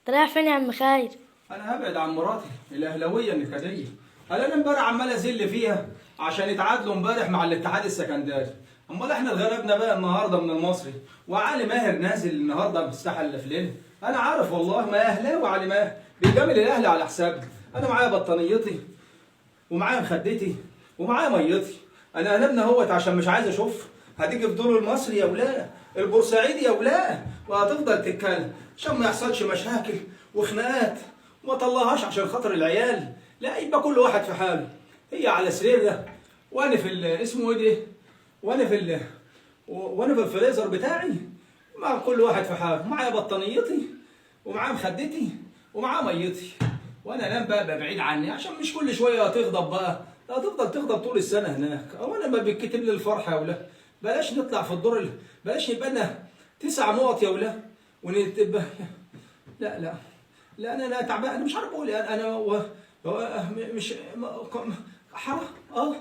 رايح فين يا عم خير؟ انا هبعد عن مراتي الاهلاوية النكديه. قال انا امبارح عمال ازل فيها عشان يتعادلوا امبارح مع الاتحاد السكندري. امال احنا اتغلبنا بقى النهارده من المصري، وعلي ماهر نازل النهارده بالساحة اللي في ليلة. انا عارف والله ما اهلاوي، علي ماهر بيجامل الاهلي على حسابي. انا معايا بطانيتي ومعايا مخدتي ومعايا ميتي. انا قلبنا اهوت عشان مش عايز اشوف هتيجي في دور المصري يا ولا البورسعيدي يا ولا، وهتفضل تتكلم عشان ما يحصلش مشاكل وخناقات، وما طلعهاش عشان خاطر العيال. لا يبقى كل واحد في حاله، هي على سريرها وانا في اسمه ايه ده، وانا في ال... وانا في الفريزر بتاعي. مع كل واحد في حاله، معايا بطانيتي ومعايا مخدتي ومعايا ميتي، وانا انام بقى بعيد عني عشان مش كل شوية هتغضب بقى. لا هتفضل تغضب طول السنة هناك. او انا ما بيتكتب لي الفرحة يا ولا. بلاش نطلع في الدور بلاش يبقى لنا 9 نقط يا ولا ونتبقى. لا لا لا، انا لا تعبان، انا مش عارف اقول. انا مش حرام.